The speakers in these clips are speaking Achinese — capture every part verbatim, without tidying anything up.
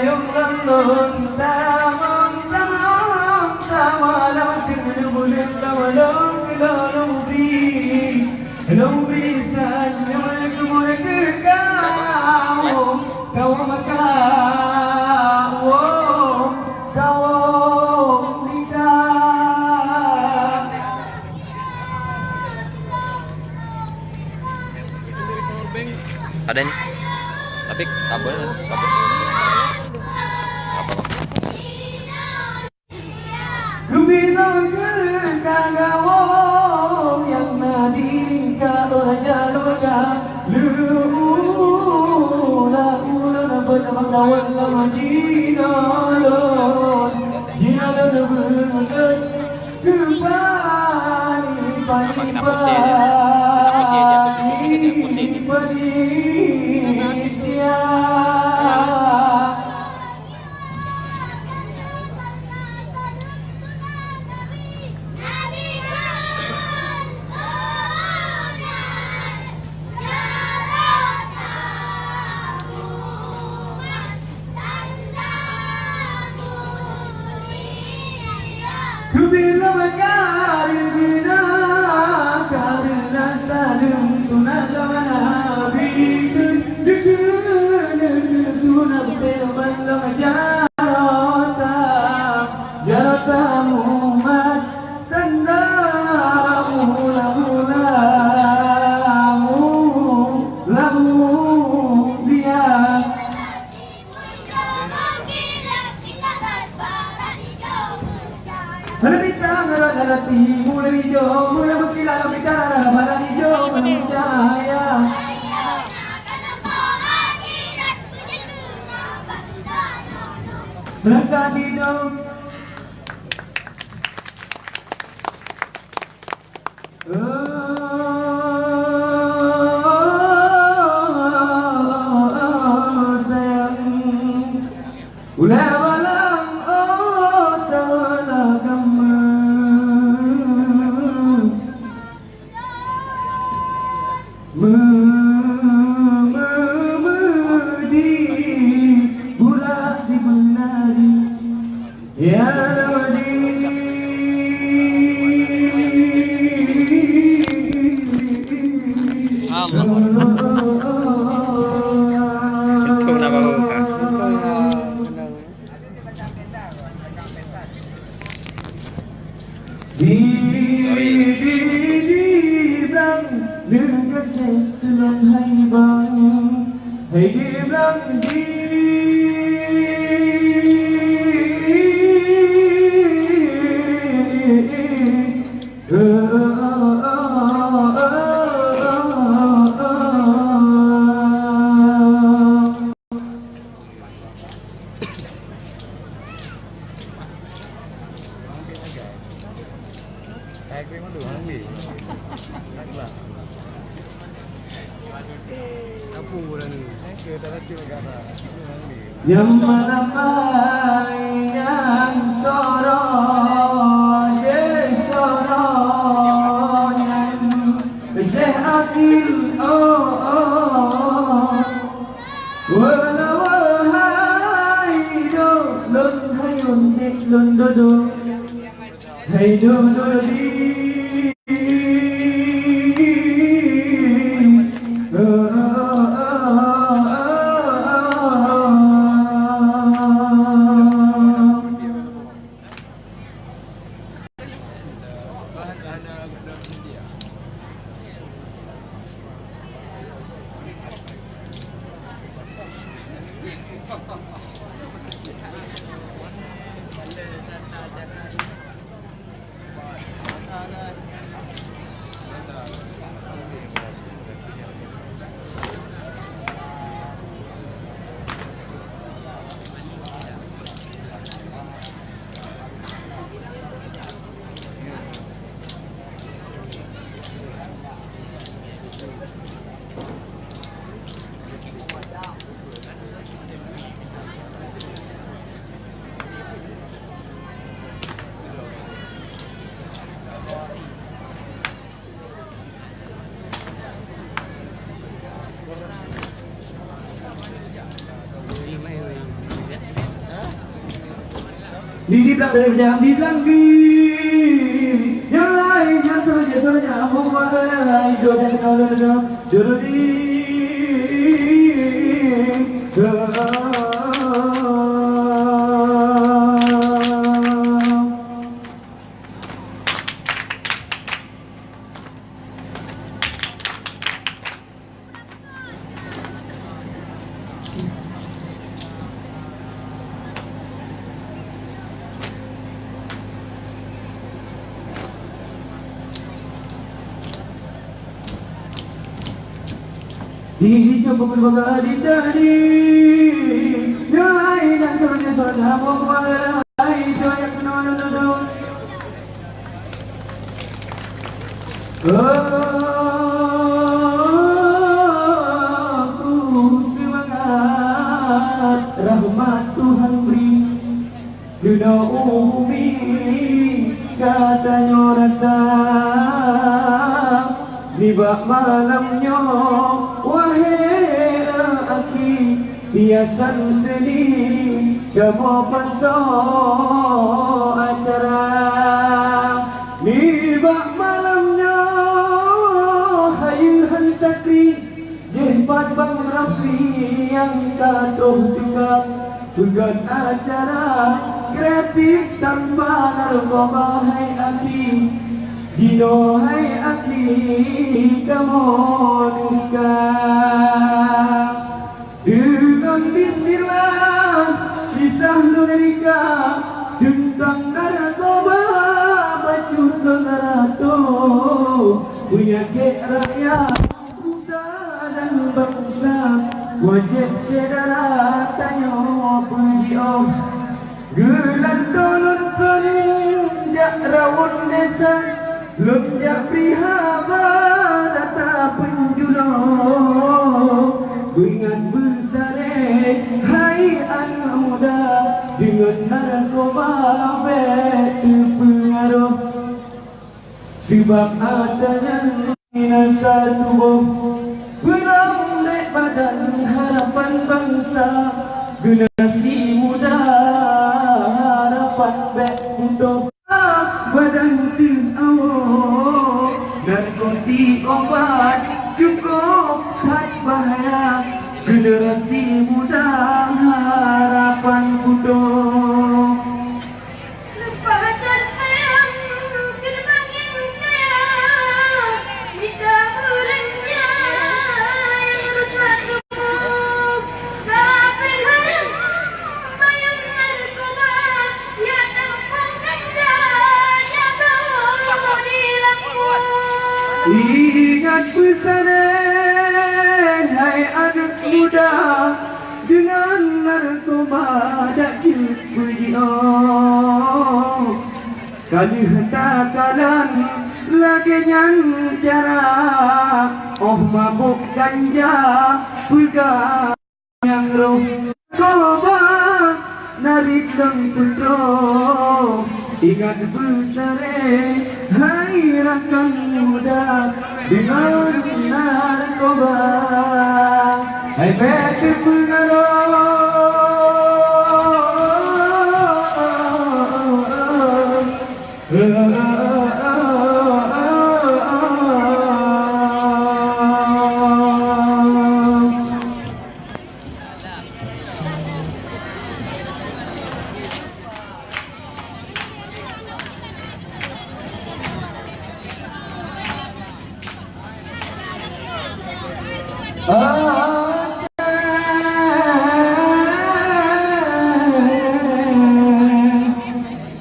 Lôn, lôn, lôn, tamong, tamong, tamong, lam seumeuneueng buleuen, tamong, lôn, lôn, lôn bri, lôn bri senyum keu murit keu kawom, kawom Mekah, kawom Mekah. Ada ni. Tapi kabel, kabel. Apa? Geubilang keu kagawom nyang na di lingka ureueng nyang leuka. Leuula ulôn beuet meukawen lam jinoe lôn, jinoe lôn beuet. Keu pani, pani, pani, pani, pani, pani, pani, Keubilang kareuna, kareuna saleuem sunat lom Nabi kheun, dikeue sunat teuma lom jarota, jarota umat tanda mula-mula, mula-mula. Hana mita ngon rot, hana timu lé ijo, meunan meukilat lam mita, hana barat ijo meucahya. Beurangkat di dong. Sayang, ulèe balang, oh, teulah kamoe. Me-, me-, me-, di bulan di menari. Ya Rabbi. Allah. Itu nama bukan. Di, di, di, di blang, neugaséh tulông hai bang. Hai di blang di. Nyang malam hai nyang soro, je soro nyan Syekh Akil, oh, oh. Wala wahai do, lôn hayun dek lôn dodo. Hai do, do di. Di blang dari bejang, di blang bi. Nyang laén nyan seureuja-seureuja, hom makai hijau dan kalau ada jurudi. Di, di siapa pun bangga di tadi. Nyai dan seterusnya, seterusnya, apa pun bangga. Hai, itu yang kenal, kenal, kenal. Aku seumangat rahmat Tuhan bri, keunoe u bumi geutanyoe rasa. Nibak malam nyoe, wahé akhi, biasa seuni kamoe pasoe acara. Nibak malam nyoe, hayeue han sakri, jih pat Bang Rafli nyang ka troh teuka. Peugöt acara kreatif tanpa narkoba hai akhi. Jinoe hai akhi kamoe neurika. Deungon bismillah, kisah lôn rika teuntang narkoba bacut lôn rato. Peunyakét rakyat, nusa dan bansa, wajéb syedara tanyoe peujiôh. Geulantoe lôn phon jak rawon desa, lôn jak bri haba data peunjulo. Beuingat beusaré hai aneuk muda, deungon narkoba bék teupeungaroh. Sabab atra nyan binasa tuboh, peurang lé badan harapan bansa. Generasi muda harapan bék putôh, badan teuh awoe. Narkotik obat cukôp that bahaya, generasi muda harapan putôh. Lumpah dan sayang, terbangin kaya, mita ureueng nyang rusak tuboh. Tapi haram bayang narkoba, ya tampung ganja, ya bawa di lampung. Ingat pesan hai aneuk muda, deungon narkoba dak jeuet peujiôh. Ka lheueh takalon lagèe nyan cara, óh mabök ganja peugah nyang roh. Koba narit lôn putroe, ingat beusaré hai rakan muda. Deungon narkoba, hai bék teupeungaroh.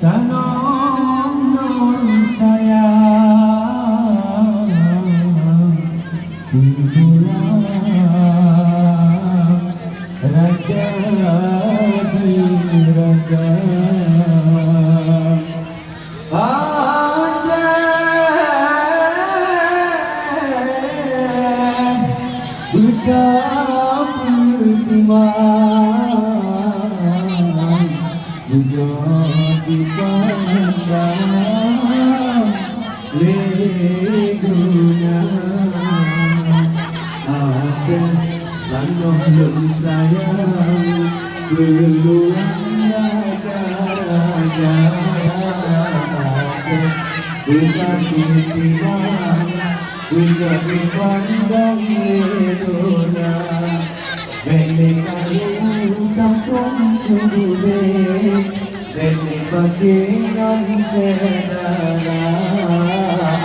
Tanoh lôn sayang, peubulang raja di raja. Aceh, buta peutimang, buta dipandang lé donya. Aceh, tanoh lôn sayang, peuluang raja-raja. Bukan pimpinan, bukan dipandang lé donya. Bèk lé karu kampông Subude, bèk lé pake ngon syedara.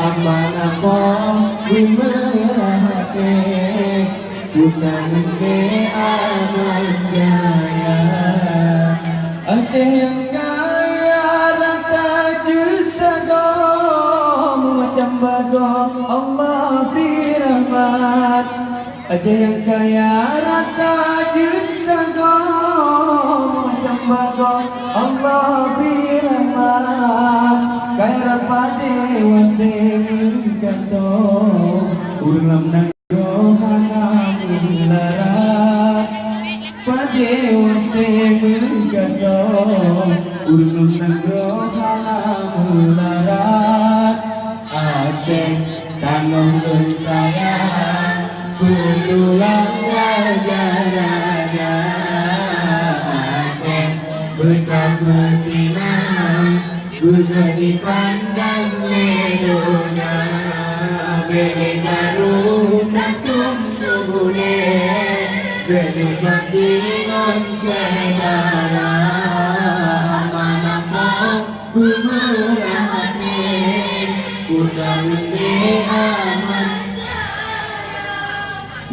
Amanah Po beumeurah até, bukan lé Ahmad Jaya. Aceh nyang kaya rata jeuet sagoe, macam bagoe Allah bri rahmat. Aceh nyang kaya rata jeuet sagoe, macam bagoe Allah bri rahmat. Kaya rata padé wasé meugantoe, ureueng lam nanggroe hana meularat. Padé wasé meugantoe, ureueng lam nanggroe hana meularat. Aceh tangoh lôn sayang, beutulang raja-raja. Aceh beutapeutinang, beujeuet dipandang lé donya. Bèk lé karu kampông Subude, bèk lé pake ngon syedara. Amanah Po beumeurah até, bukan lé Ahmad.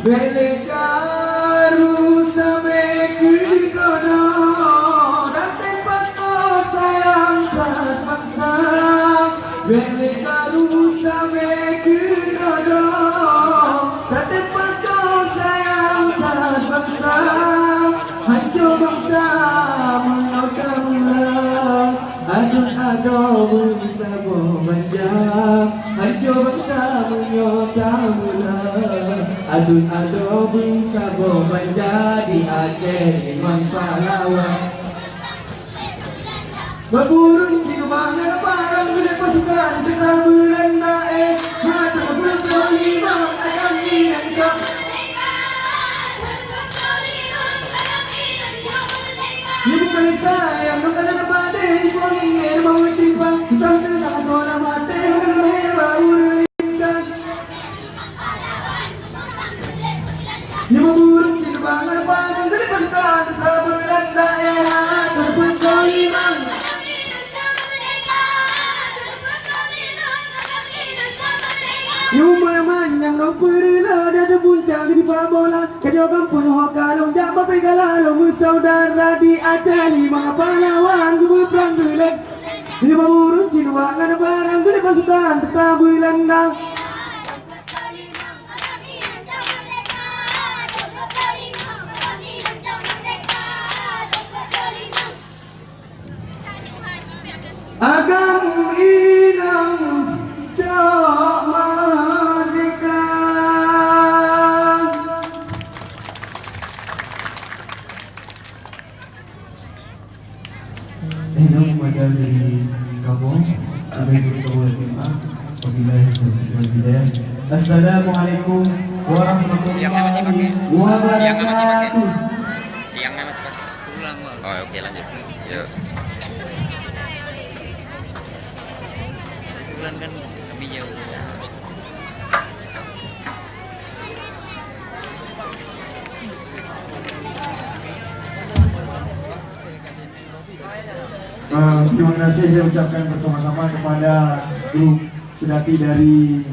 Bèk lé karu samé keu droe, dan teumpat sayang that bansa. Bèk lé karu samé keu droe, dan teumpat sayang that bansa. Hanco bansa meunyoe ka meulah. Aduen adoe beusaboh banja, hanco bansa meunyoe tameulah. Aduen adoe beusaboh banja di Aceh ngon pahlawan. Beuburông cit bak ngon barang geude pasukan teuka Beulanda, eh, mata beutôi limong ayam inong cok. Ni bukan saya, bukan ada pada yang paling, eh, mau timpang. Susah tu sangat orang mati, orang lewat, orang indah. Ni beuburông cit bak ngon barang geude pasukan teuka Beulanda, eh, mata beutôi limong. Yue meuman nyang lôn peureuloh, dan teupunca geudipa bola. Ka jok gampông ho ka lôn jak, babé gala lôn meusaudara di Aceh. Limong pahlawan geubeuprang geulet. Limong ureueng cit wak ngon barang geulet pasukan teuka Beulanda. Agam inong cok merdeka. Inong pada diri kamoe, sampai jumpa di rumah. Wabillahi taufiq wal hidayah. Assalamualaikum warahmatullahi wabarakatuh. Tiangnya masih pakai. Ulang, Bang. Oh, oke, lanjut. Yuk. Ulang kan kami jauh. Ah, terima kasih saya ucapkan bersama-sama kepada grup Seudati dari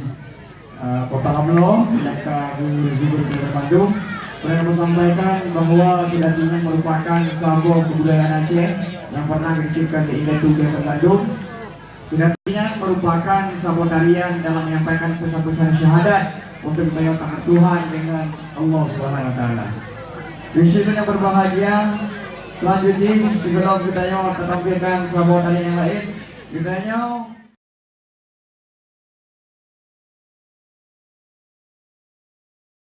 eh, Kota Lamlo nyang ka geuhibur keu geutanyoe. Peureulèe sampaikan bahwa Seudati nyan merupakan saboh kebudayaan Aceh nyang pernah geutitipkan lé indatu geutanyoe. Seudati nyan merupakan saboh tarian dalam menyampaikan pesan-pesan syahadat untuk geutanyoe taat Tuhan dengan Allah Subhanahu Wa Taala. Di sini yang berbahagia, selanjutnya sebelum geutanyoe tatampilkan saboh tarian nyang laén, geutanyoe